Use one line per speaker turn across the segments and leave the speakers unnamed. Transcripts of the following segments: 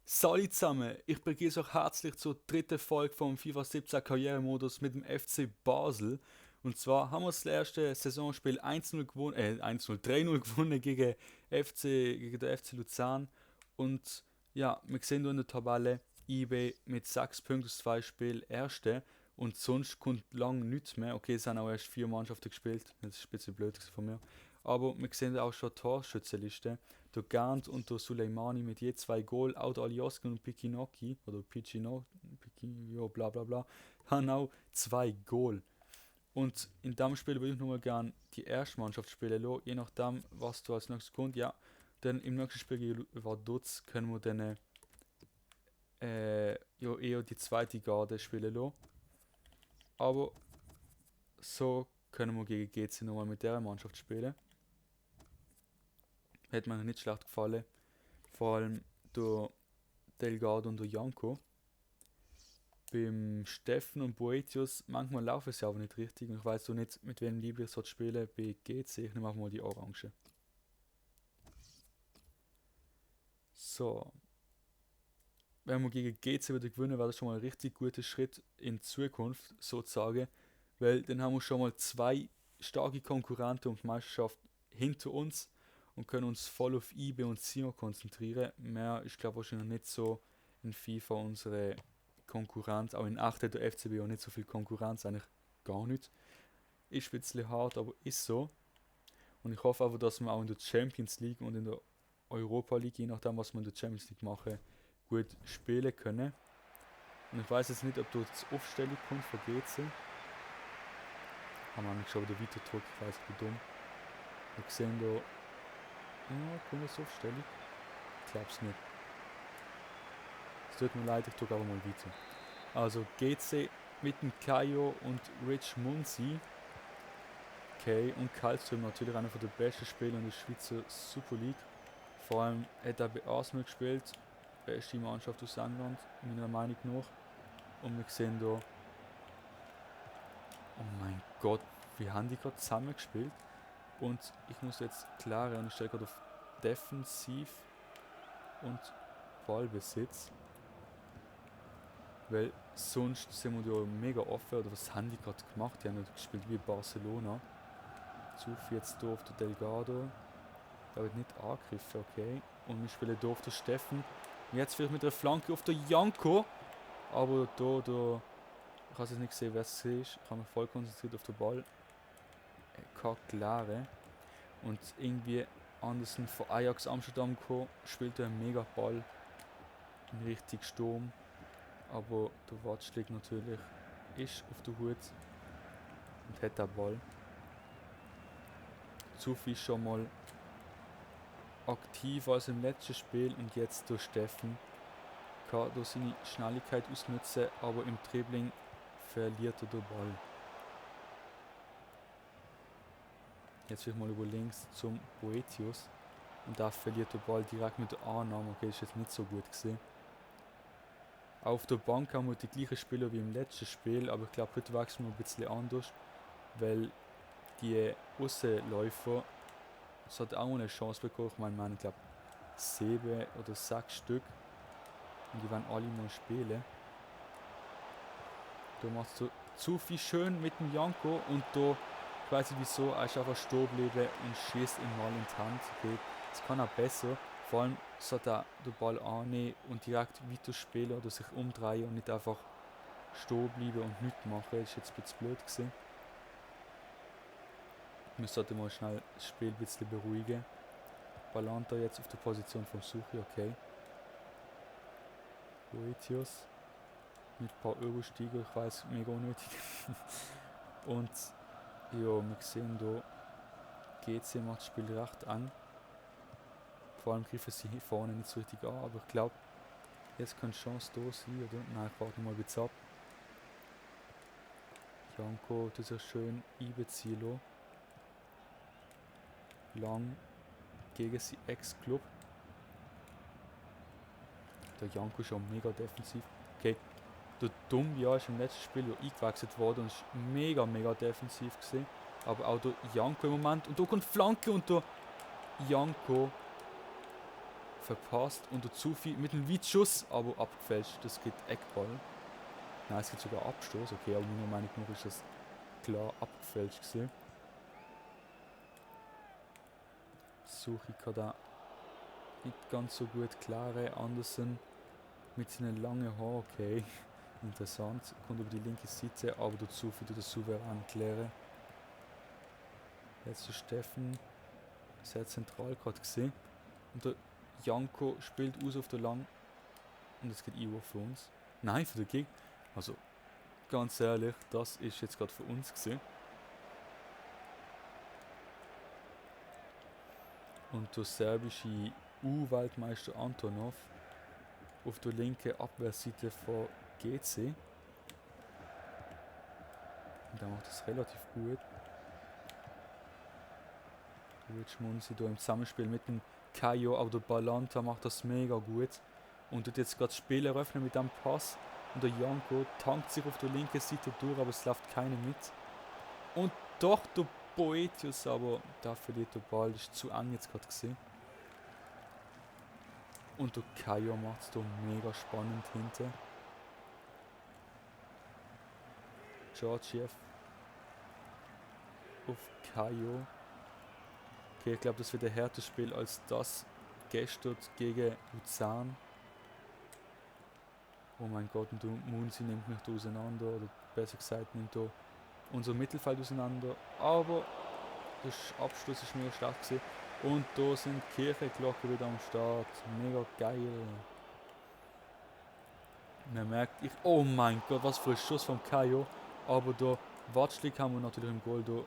Salut zusammen, ich begrüße euch herzlich zur dritten Folge vom FIFA 17 Karrieremodus mit dem FC Basel. Und zwar haben wir das erste Saisonspiel 1-0 gewonnen, 1-0, 3-0 gewonnen gegen den FC Luzern. Und ja, wir sehen hier in der Tabelle IB mit 6 Punkten aus 2 Spielen Erste. Und sonst kommt lang nichts mehr. Okay, es haben auch erst 4 Mannschaften gespielt, das ist ein bisschen blöd von mir. Aber wir sehen auch schon die Torschützenliste. Der Gant und der Suleimani mit je 2 Goal, auch der Alioskin und Pikinocki, oder Piccino, bla bla bla, haben auch 2 Goal. Und in diesem Spiel würde ich nochmal gerne die erste Mannschaft spielen lassen, je nachdem, was du als nächstes kommt. Ja, dann im nächsten Spiel gegen Vaduz können wir dann ja, eher die zweite Garde spielen lassen. Aber so können wir gegen GC nochmal mit der Mannschaft spielen. Hätte mir nicht schlecht gefallen. Vor allem der Delgado und der Janko. Beim Steffen und Boetius, manchmal laufen sie aber nicht richtig. Und ich weiß so nicht, mit wem lieber ich spielen bei GC. Ich nehme einfach mal die Orange. So. Wenn wir gegen GC wieder gewinnen, wäre das schon mal ein richtig guter Schritt in Zukunft, sozusagen. Weil dann haben wir schon mal 2 starke Konkurrenten um die Meisterschaft hinter uns und können uns voll auf IB und Sion konzentrieren. Mehr ist, glaube ich, wahrscheinlich nicht so in FIFA unsere Konkurrenz. Auch in 8 hat der FCB auch nicht so viel Konkurrenz, eigentlich gar nicht. Ist ein bisschen hart, aber ist so. Und ich hoffe einfach, dass wir auch in der Champions League und in der Europa League, je nachdem, was wir in der Champions League machen, gut spielen können. Und ich weiß jetzt nicht, ob dort die Aufstellung kommt von GC. Haben wir eigentlich schon wieder weiter gedrückt, ich weiß, ich bin dumm. Wir sehen da. Ja, kommt das Aufstellung? Ich glaube es nicht. Es tut mir leid, ich drücke aber mal weiter. Also GC mit dem Kayo und Rich Munzi. Okay, und Karlström natürlich einer der besten Spieler in der Schweizer Super League. Vor allem hat er bei Arsenal gespielt. Beste Mannschaft aus England, meiner Meinung nach. Und wir sehen hier. Oh mein Gott, wie haben die gerade zusammen gespielt? Und ich muss jetzt klären, und ich stelle gerade auf Defensiv und Ballbesitz. Weil sonst sind wir da mega offen. Oder was haben die gerade gemacht? Die haben nicht gespielt wie Barcelona. Zufi jetzt hier auf der Delgado. Da wird nicht angegriffen, okay. Und wir spielen hier auf der Steffen. Und jetzt vielleicht mit der Flanke auf der Janko. Aber da, ich habe jetzt nicht gesehen, wer es ist. Ich habe mich voll konzentriert auf den Ball. Keine klare. Und irgendwie Andersen von Ajax Amsterdam gekommen, spielt einen mega Ball. Ein richtig Sturm. Aber der Watschlik natürlich ist auf der Hut und hat den Ball. Zufi schon mal aktiver als im letzten Spiel und jetzt durch Steffen. Kann durch seine Schnelligkeit ausnutzen, aber im Dribbling verliert er den Ball. Jetzt will ich mal über links zum Boetius und da verliert der Ball direkt mit der Annahme. Okay, das ist jetzt nicht so gut gesehen. Auf der Bank haben wir die gleichen Spieler wie im letzten Spiel, aber ich glaube, heute wechseln wir ein bisschen anders, weil die Aussenläufer hat auch eine Chance bekommen. Ich glaube 7 oder 6 Stück und die werden alle mal spielen. Da machst du zu viel schön mit dem Janko und da, ich weiß nicht wieso, er ist einfach stehen geblieben und schießt ihn mal in die Hand. Okay, das kann er besser. Vor allem sollte er den Ball annehmen und direkt weiter spielen oder sich umdrehen und nicht einfach stehen bleiben und nichts machen. Das ist jetzt ein bisschen blöd gewesen. Wir sollten mal schnell das Spiel ein bisschen beruhigen. Balanta jetzt auf der Position vom Suchi, okay. Boetius mit ein paar Übersteiger, ich weiß, mega unnötig. Und ja, wir sehen hier, GC macht das Spiel recht an. Vor allem griffen sie hier vorne nicht so richtig an, aber ich glaube, jetzt kann Chance da sein, oder? Nein, ich warte mal ein bisschen ab. Janko, das ist schön einbeziehen. Lang gegen sein Ex-Club. Der Janko ist schon mega defensiv. Okay, der Dumbia ist im letzten Spiel eingewechselt worden und ist mega defensiv gewesen. Aber auch der Janko im Moment. Und da kommt Flanke und der Janko verpasst und der Zufi mit einem Weitschuss, aber abgefälscht. Das geht Eckball. Nein, es gibt sogar Abstoß. Okay, aber meiner Meinung nach ist das klar abgefälscht gewesen. Suche ich da nicht ganz so gut klare. Andersen mit seinen langen Haaren, okay. Interessant. Kommt über die linke Seite, aber dazu für den souverän klären. Jetzt der Steffen. Sehr zentral gerade gesehen. Und der Janko spielt aus auf der Lang. Und es geht Ivo für uns. Nein, für den Gegner. Also, ganz ehrlich, das ist jetzt gerade für uns gesehen. Und der serbische U-Weltmeister Antonov auf der linken Abwehrseite von GC. Und der macht das relativ gut. Rich Munzi hier im Zusammenspiel mit dem Kayo, aber der Balanta macht das mega gut. Und tut jetzt gerade das Spiel eröffnen mit dem Pass. Und der Janko tankt sich auf der linken Seite durch, aber es läuft keiner mit. Und doch der Boetius, aber da verliert der Ball, das ist zu eng jetzt gerade gesehen. Und der Kayo macht es hier mega spannend hinten. Georgiev auf Kayo. Okay, ich glaube, das wird ein härteres Spiel als das gestern gegen Luzern. Oh mein Gott, und der Munzi nimmt mich da auseinander, oder besser gesagt nimmt da unser Mittelfeld auseinander. Aber der Abschluss ist mega stark gewesen. Und da sind Kirchenglocken wieder am Start. Mega geil. Man merkt, oh mein Gott, was für ein Schuss vom Kajo. Aber da Watschlik haben wir natürlich im Goal, der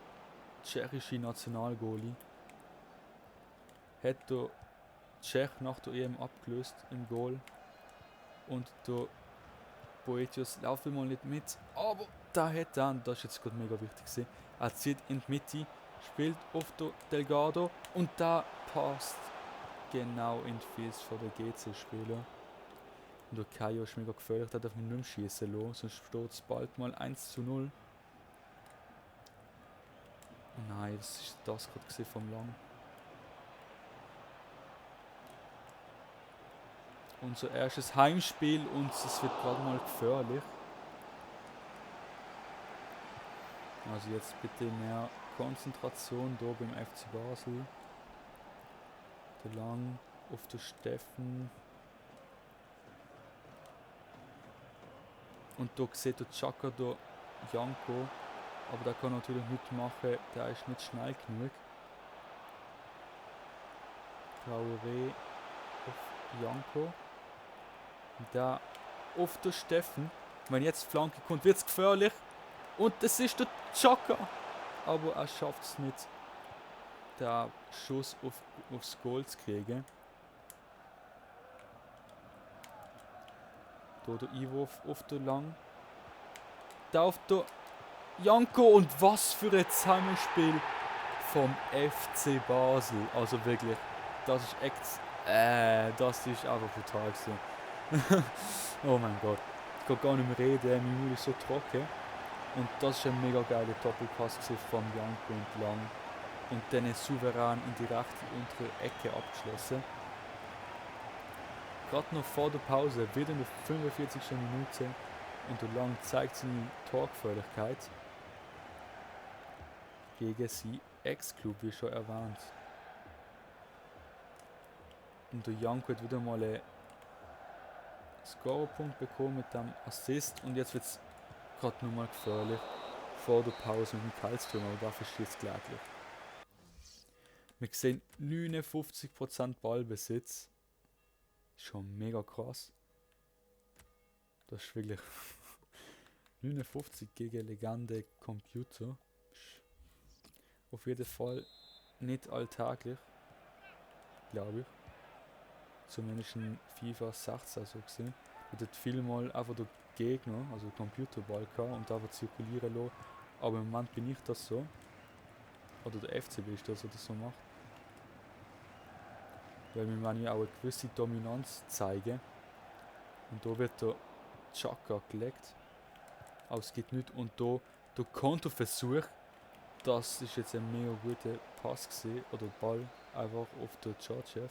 tschechische Nationalgoalie. Hat der Tschech nach der EM abgelöst im Goal. Und der Boetius läuft mal nicht mit. Aber da hat er, das ist jetzt gerade mega wichtig gewesen, er zieht in die Mitte, spielt auf der Delgado und da passt genau in die Füße von der GC-Spieler. Und der Kajo ist mega gefährlich, der darf man nicht mehr schießen lassen, sonst steht es bald mal 1:0. Oh nein, was ist das gerade vom Lang? Unser erstes Heimspiel und es wird gerade mal gefährlich. Also jetzt bitte mehr Konzentration hier beim FC Basel. Der Lang auf der Steffen. Und da sieht der Chaka der Janko. Aber der kann natürlich nichts machen, der ist nicht schnell genug. Traoré auf Janko. Und da auf der Steffen. Wenn jetzt die Flanke kommt, wird es gefährlich. Und das ist der Chaka. Aber er schafft es nicht, den Schuss aufs Goal zu kriegen. Da der Ivo auf der Lang. Da auf der Janko. Und was für ein Zusammenspiel vom FC Basel. Also wirklich, das ist echt... das ist einfach brutal gewesen. Oh mein Gott. Ich kann gar nicht mehr reden, mein Mund ist so trocken. Und das ist ein mega geiler Doppelpass von Janko und Lang. Und dann souverän in die rechte untere Ecke abgeschlossen. Gerade noch vor der Pause, wieder in der 45. Minute. Und der Lang zeigt seine Torgefährlichkeit gegen sein Ex-Club, wie schon erwähnt. Und der Janko hat wieder mal einen Scorerpunkt bekommen mit dem Assist. Und jetzt wird es gerade nochmal gefährlich vor der Pause mit dem Karlström, aber dafür steht es kläglich. Wir sehen 59% Ballbesitz. Schon mega krass. Das ist wirklich 59 gegen Legende Computer. Auf jeden Fall nicht alltäglich, glaube ich. Zumindest in FIFA 16 so gesehen. Und dort vielmal einfach der Gegner, also der Computerball kann und einfach zirkulieren lassen. Aber im Moment bin ich das so. Oder der FCB ist das, der das so macht. Weil wir wollen ja auch eine gewisse Dominanz zeigen. Und da wird der Chaka gelegt. Aber es geht nicht. Und da der Konterversuch, das ist jetzt ein mega guter Pass gesehen. Oder Ball einfach auf der Georgiev.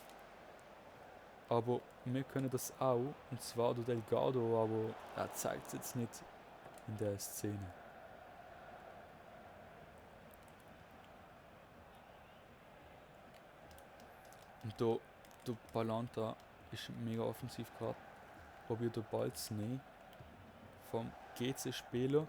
Aber wir können das auch, und zwar der Delgado, aber er zeigt es jetzt nicht in der Szene. Und der Balanta ist mega offensiv gerade. Probiert den Ball zu nehmen vom GC-Spieler.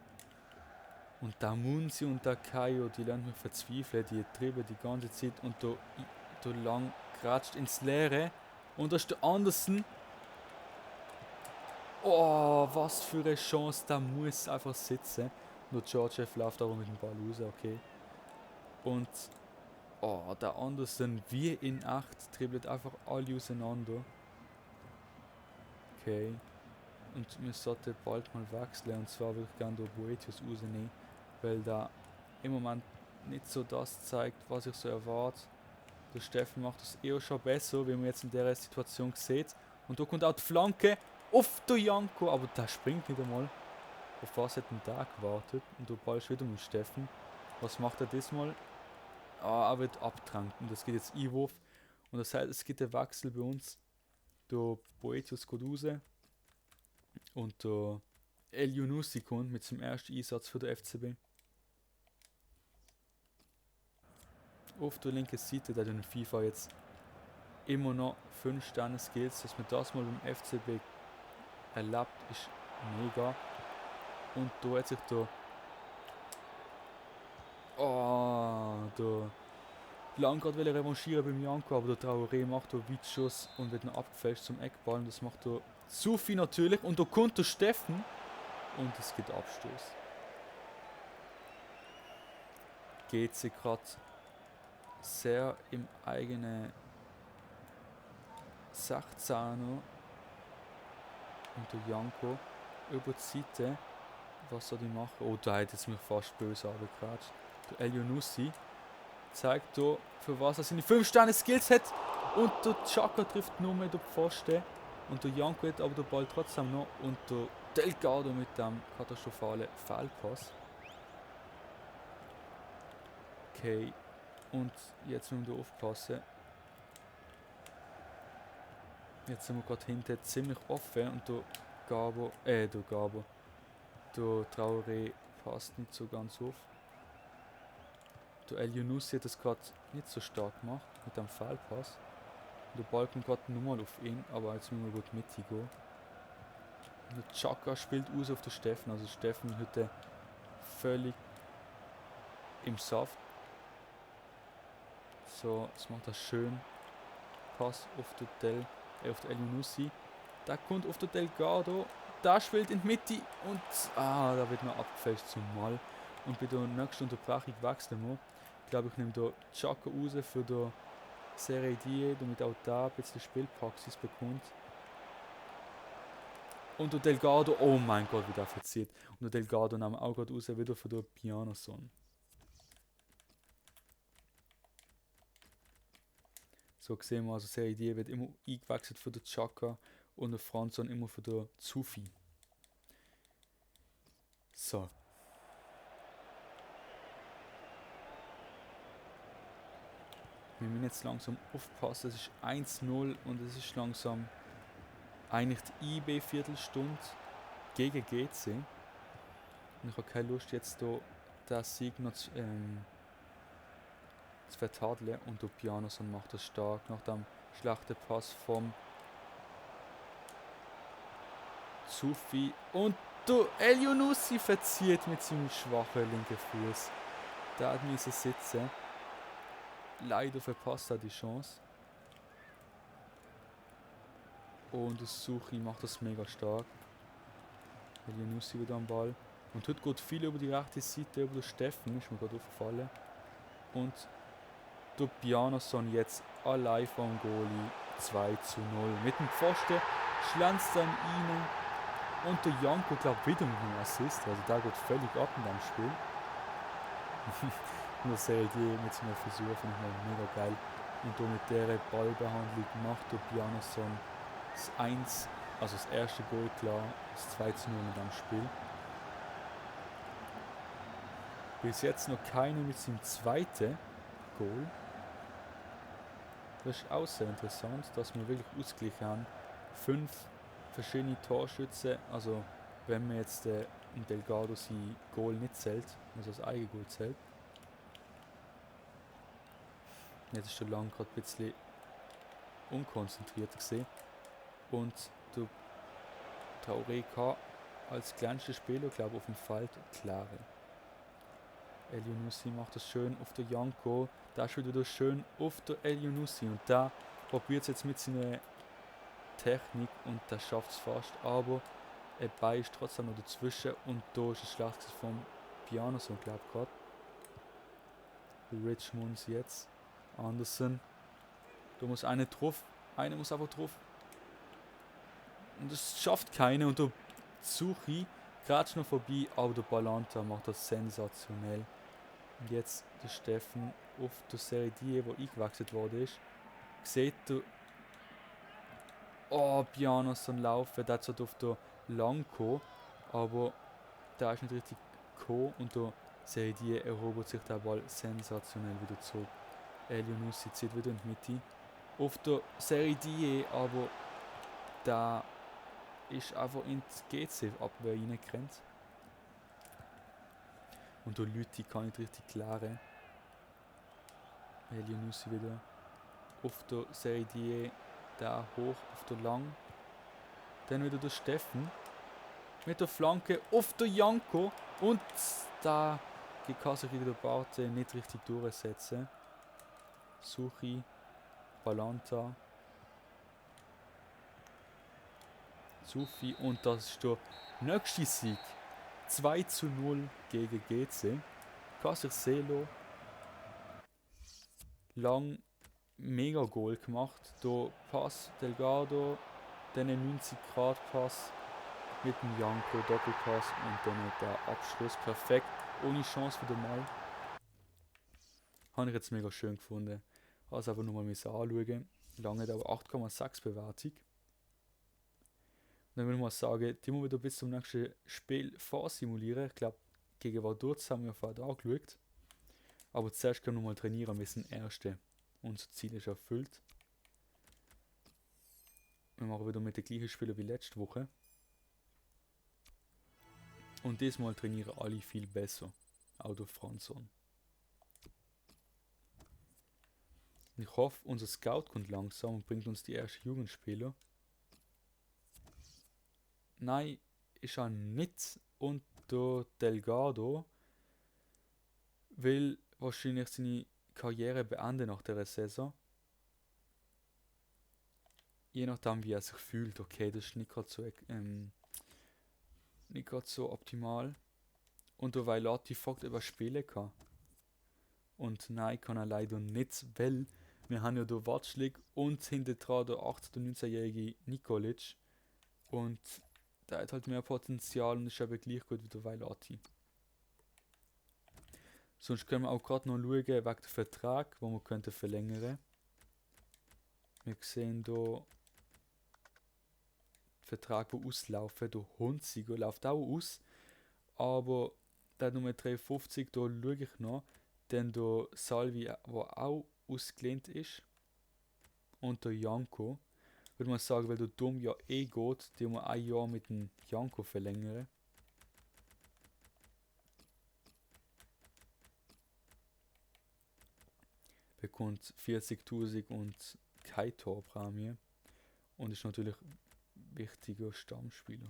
Und der Munzi und der Kaio, die lernen mich verzweifeln, die treiben die ganze Zeit und der lang geratscht ins Leere. Und da ist der Andersen. Oh, was für eine Chance, da muss einfach sitzen. Nur Georgiev läuft aber mit dem Ball raus, okay. Und der Andersen wie in 8 dribbelt einfach alle auseinander. Okay. Und wir sollten bald mal wechseln, und zwar würde ich gerne den Boetius rausnehmen, weil der im Moment nicht so das zeigt, was ich so erwarte. Der Steffen macht das eher schon besser, wie man jetzt in der Situation sieht. Und da kommt auch die Flanke auf den Janko, aber der springt nicht einmal. Auf was hat denn der gewartet? Und der Ball ist wieder mit Steffen. Was macht er diesmal? Er wird abgedrängt und das geht jetzt Einwurf. Und das heißt, es gibt einen Wechsel bei uns. Der Boetius geht raus und der El Yunusi kommt mit seinem ersten Einsatz für den FCB. Auf der linken Seite, der in FIFA jetzt immer noch 5 Sterne Skills, dass man das mal beim FCB erlebt, ist mega. Und da hat sich der Langard will revanchieren beim Janko, aber der Traoré macht da Weitschuss und wird noch abgefälscht zum Eckball. Und das macht der Sufi natürlich. Und da kommt der Steffen und es gibt Abstoß. Geht sie gerade sehr im eigenen 16er und der Janko über die Seite. Was soll die machen? Oh, da hat es mich fast böse abgeklatscht. Der El Yunusi zeigt hier, für was er seine 5 Sterne Skills hat. Und der Chaka trifft nur mit der Pfosten. Und der Janko hat aber den Ball trotzdem noch. Und der Delgado mit dem katastrophalen Fehlpass. Okay. Und jetzt müssen wir aufpassen. Jetzt sind wir gerade hinten ziemlich offen. Und der Traoré passt nicht so ganz auf. Der El Yunusi hat das gerade nicht so stark gemacht mit dem Fehlpass. Der Ball kommt gerade nochmal auf ihn, aber jetzt müssen wir gut mitgehen. Der Chaka spielt aus auf den Steffen, also Steffen heute völlig im Saft. So, jetzt macht er schön Pass auf den El Yunusi. Da kommt auf den Delgado, da spielt in die Mitte und da wird noch abgefälscht zum Mal. Und bei der nächsten Unterbrechung wechseln wir. Ich glaube, ich nehme da Chaka raus für die Serie D, damit auch da ein bisschen Spielpraxis bekommt. Und der Delgado, oh mein Gott, wie der verzieht. Und der Delgado nahm auch gerade raus, wieder für den Pianoson. So sehen wir, also Serie D wird immer eingewechselt für den Chaka und der Franzon immer für den Zufi. So. Wir müssen jetzt langsam aufpassen, es ist 1-0 und es ist langsam eigentlich die IB-Viertelstunde gegen GC. Und ich habe keine Lust jetzt hier den Sieg noch zu vertadeln und der Pianoson macht das stark nach dem schlechten Pass vom Sufi und der El Yunusi verzieht mit seinem schwachen linken Fuß. Der hat müssen sitzen. Leider verpasst er die Chance. Und der Suchi macht das mega stark. El Yunusi wieder am Ball. Und heute geht viel über die rechte Seite, über den Steffen, ist mir gerade aufgefallen. Und der Pianoson jetzt allein vom Goalie 2-0. Mit dem Pfosten schlänzt er ihn rein. Und der Janko glaubt wieder mit einem Assist. Also der geht völlig ab in dem Spiel. Und das Serie mit seiner Frisur finde ich mal mega geil. Und da mit dieser Ballbehandlung macht der Pianoson das 1, also das erste Goal klar, das 2-0 in dem Spiel. Bis jetzt noch keiner mit seinem zweiten Goal. Das ist auch sehr interessant, dass wir wirklich ausgeglichen haben. 5 verschiedene Torschützen, also wenn man jetzt ein Delgado sein Goal nicht zählt, also das Eigengoal zählt. Jetzt ist schon lange gerade ein bisschen unkonzentriert gesehen. Und der Traoré kann als kleinster Spieler, glaube ich, auf dem Feld klaren. Elyounoussi macht das schön auf der Janko. Da ist wieder schön auf der Elyounoussi. Und da probiert es jetzt mit seiner Technik und der schafft es fast. Aber er beißt trotzdem noch dazwischen. Und da ist es schlecht vom Pianoson, glaube ich, gerade. Richmond jetzt. Anderson. Da muss einer drauf. Einer muss einfach drauf. Und das schafft keine. Und der Suchi geratscht noch vorbei. Aber der Balanta macht das sensationell. Und jetzt der Steffen auf der Serie D, wo eingewechselt worden ist. Seht ihr, Pianoson laufen, der hat auf der lang gekommen, aber der ist nicht richtig gekommen und der Serie D erobert sich der Ball sensationell wieder zurück. Elyounoussi zieht wieder in die Mitte. Auf der Serie D, aber da ist einfach ins GC-Abwehr reingerannt. Und der Lüthi kann nicht richtig klären. Elyounoussi wieder auf der Serie D, da hoch auf der lang. Dann wieder der Steffen mit der Flanke auf der Janko und da kann sich wieder der Barte nicht richtig durchsetzen. Suchi, Balanta, Sufi und das ist der nächste Sieg. 2:0 gegen GC. Kann sich Selo lang mega Goal gemacht. Der Pass Delgado, dann ein 90-Grad-Pass mit dem Janko, Doppelpass und dann der Abschluss. Perfekt, ohne Chance wieder mal. Habe ich jetzt mega schön gefunden. Habe es einfach nur mal anschauen. Lange hat aber 8,6 Bewertung. Und dann würde ich mal sagen, die muss wieder bis zum nächsten Spiel vorsimulieren. Ich glaube, gegen Vaduz haben wir vorher angeschaut. Aber zuerst können wir mal trainieren, wir sind Erste. Unser Ziel ist erfüllt. Wir machen wieder mit den gleichen Spielern wie letzte Woche. Und diesmal trainieren alle viel besser. Auch der Franzon. Ich hoffe, unser Scout kommt langsam und bringt uns die ersten Jugendspieler. Nein, ist er nicht. Und der Delgado will wahrscheinlich seine Karriere beenden nach der Saison. Je nachdem, wie er sich fühlt. Okay, das ist nicht gerade so optimal. Und der Vailati fragt, ob er spielen kann. Und nein, kann er leider nicht, weil wir haben ja den Watschlik und hinter dran der 18- oder 19-jährige Nikolic. Und der hat halt mehr Potenzial und ist aber gleich gut wie der Vailati. Sonst können wir auch gerade noch schauen wegen dem Vertrag, den wir könnten verlängern. Wir sehen hier Vertrag, der auslaufen. Der Hunziger läuft auch aus. Aber der Nummer 53, da schaue ich noch. Denn der Salvi, der auch ausgelehnt ist. Und der Janko. Würde man sagen, weil der Dom ja geht, die wir ein Jahr mit dem Janko verlängern. Bekommt 40.000 und keine Torprämie. Und ist natürlich ein wichtiger Stammspieler.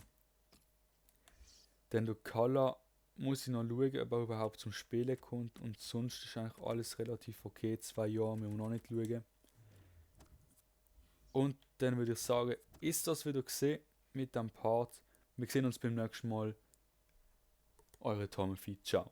Denn der Kalla muss ich noch schauen, ob er überhaupt zum Spielen kommt. Und sonst ist eigentlich alles relativ okay. 2 Jahre müssen wir noch nicht schauen. Und dann würde ich sagen, ist das wieder gesehen mit dem Part. Wir sehen uns beim nächsten Mal. Eure Tommy. Ciao.